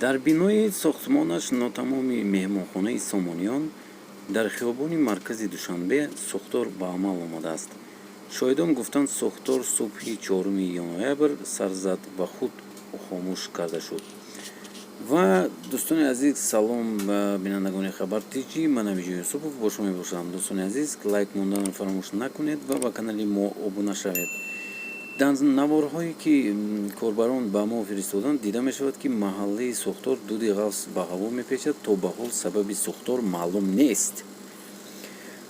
Дар бинои сохтмонаш нотамоми меҳмонхонаи Сомониён дар хиёбони маркази Душанбе сӯхтор ба амал омадааст. Шоҳидон гуфтанд, сӯхтор субҳи 4 ноябр сар зад ва худ хомӯш карда шуд. Ва, дӯстони азиз, салом ба бинандагони Хабар ТҷИ. Ман Абиҷон Юсупов бо шумо мебошам. Дӯстони азиз, лайк монданро фаромӯш накунед ва ба канали мо обуна шавед. Дар наворҳое, ки корбарон ба мо фиристоданд, дида мешавад, ки маҳаллаи сӯхтор дуди ғафс ба ҳаво мепечад. То ба ҳол сабаби сӯхтор маълум нест.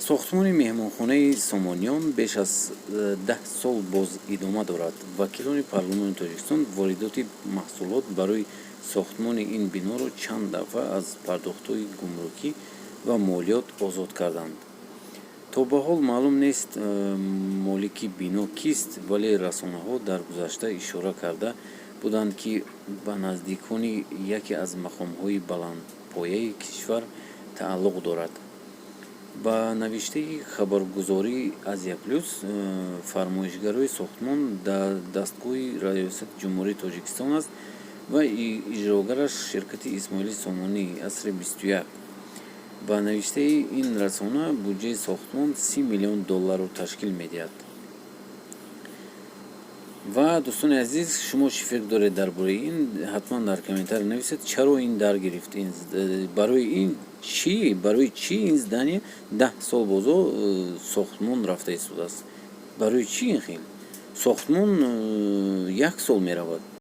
Сохтмони меҳмонхонаи Сомониён беш аз 10 сол боз идома дорад. Вакилони парлумони Тоҷикистон воридоти маҳсулот барои сохтмони ин биноро чанд дафъа аз пардохтҳои гумрукӣ ва молиёт озод карданд. То ба ҳол маълум нест, молики бино кист, вале расонаҳо дар гузашта ишора карда буданд, ки ба наздикони яке аз мақомҳои баландпояи кишвар тааллуқ дорад. Ба навиштаи хабаргузории Азия Плюс, фармоишгарои сохтмон дастгоҳи Раёсати Ҷумҳурии Тоҷикистон аст ва иҷрогараш ширкати Исмоили Сомонӣ асри 21. Ба навиштаи ин расона, буҷаи сохтмон 30 миллион долларро ташкил медиҳад. Ва, дӯстони азиз, шумо чӣ фикр доред дар бораи ин? Ҳатман дар комментария нависед. Чаро ин дар гирифт? Барои ин чӣ, барои чӣ ин здание 10 сол бозо сохтмон рафта истодааст? Барои чӣ ин хел сохтмон як сол меравад?